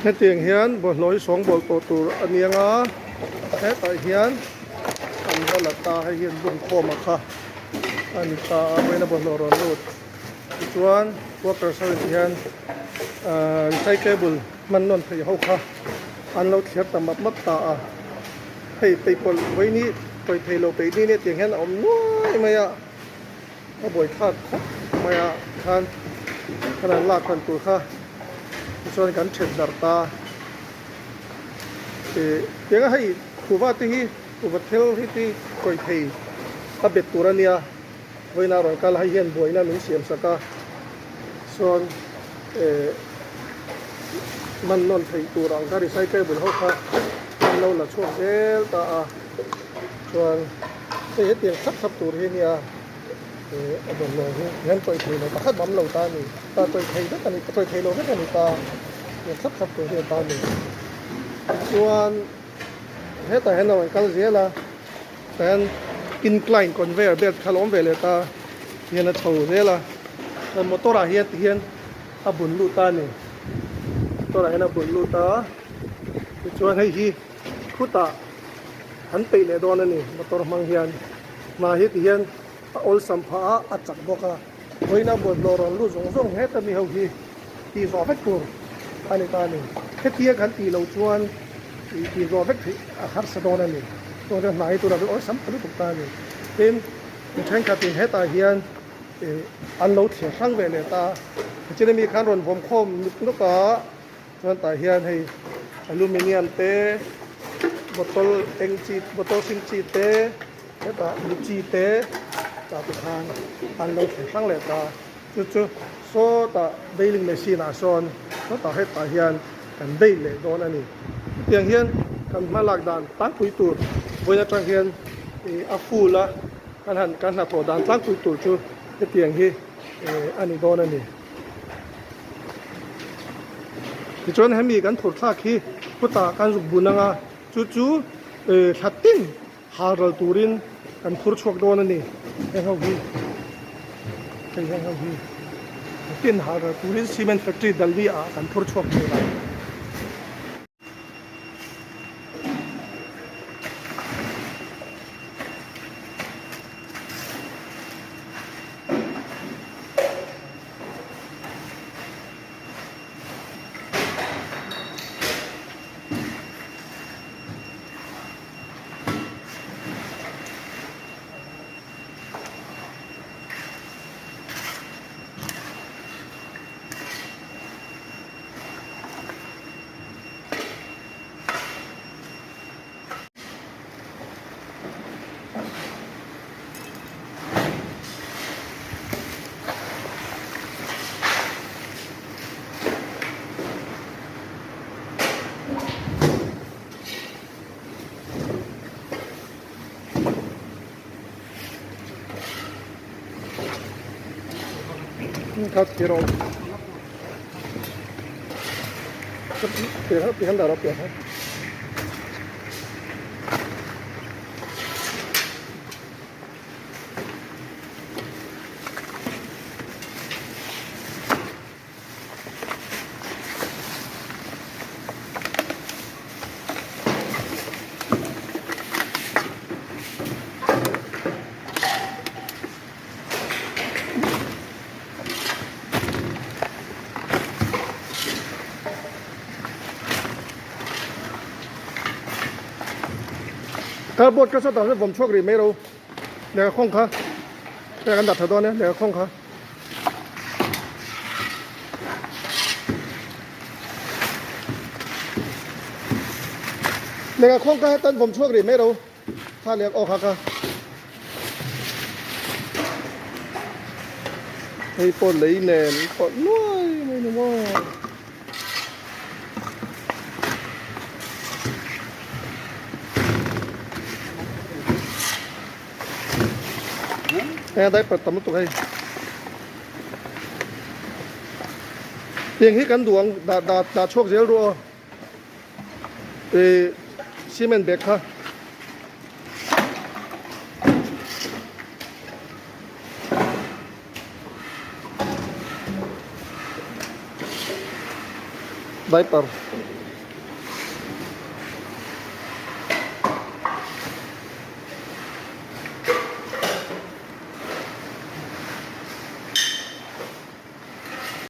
Hetiang hian bawlhhlawh hi sawngbawl tawh tur a ni anga hetah hian an va la ta hei hian bum khawm a kha a ni ta a vawiin a bawlhhlawh rawn lut tichuan workers ho in hian ahh recyclable hman nawn theih ho kha an lo thliar ta map map ta a hei peihpawlh vawiin hi tawih thei lo peih ni nia tiang hian a awm nuai mai a. A buaithlak khawp mai a khan kan han lak han tur kha tichuan kan then darh ta ih tianga hei kuhva te hi kuhva thil hi te kawi thei a bet tur a nia vawiin a rawn kal a hei hian buaina min siam sak a chuan eh man nawn theih tur ang kha recyclable ho kha an lo la chhuak zel ta a chuan. Hei hetiang thlap thlap tur hi ania eh a bawlhhlawh hi hian tawih thei lo pakhat mam lo ta a ni ta tawih thei vek a ni tawih thei lo vek a ni ta hetiang thlap thlap tur hi a ta a ni tichuan hetah hian a rawn kal zel a tah hian incline conveyor belt kha a lo awm ve leh ta hian a chho zel a chuan motor ah hian tihian a bun lut ta a ni motor ah hian a bun lut a tichuan hei hi khutah. An peih leh dawn a ni motor hmang hian hna hi ti hian a awlsam phah a a chak bawk a vawiina bawlhhlawh rawn lut zawng zawng heta mi ho hi tih zawh vek tur a ni ta a ni hetia kan tih loh chuan ih tih zawh vek theih a harsa dawn a ni chuan hna hi tunah chuan awlsam ta lutuk ta a ni tin mi thenkhatin hetah hian ih an lo thliar hrang ve leh ta tichuan hemi khan rawn vawm khawm nuk nuk a. Chuan tah hian hei aluminium te bottle eng chi bottle hring chi te hetah litchi te tah te khan an lo thleng hrang leh ta chu chu sawtah bailing machine ah sawn sawtah hetah hian kan bei leh dawn a ni hetiang hian kan hma lak dan tlangpui tur vawiin atang hian ih a full a kan han kan hnathawh dan tlangpui tur chu hetiang hi eh a ni dawn a ni. Tichuan hemi kan phur thlak hi khutah kan zuk bun anga chu chu eh thla tin hal ral turin kan phur chhuak dawn a ni heng ho hi hei heng ho hi thla tin hal ral turin cement factory Delhi ah kan phur chhuak tur ang. Kha thir a awm piah hian dah rawh piah hian. Cardboard ka sawtah hian vawm chhuak rih mai ro lehkha khawng kha hei kan dah tha dawn e lehkha khawng kha. Lehkha khawng kha hetan vawm chhuak rih mai ro. Kha leh aw kha kha. Hei pawh lei nen pawh nuai mai ni maw. Hei a diaper tam lutuk hei. Tiang hi kan duh ang dah dah dah chhuak zel ru aw. Ih cement bag kha. Diaper.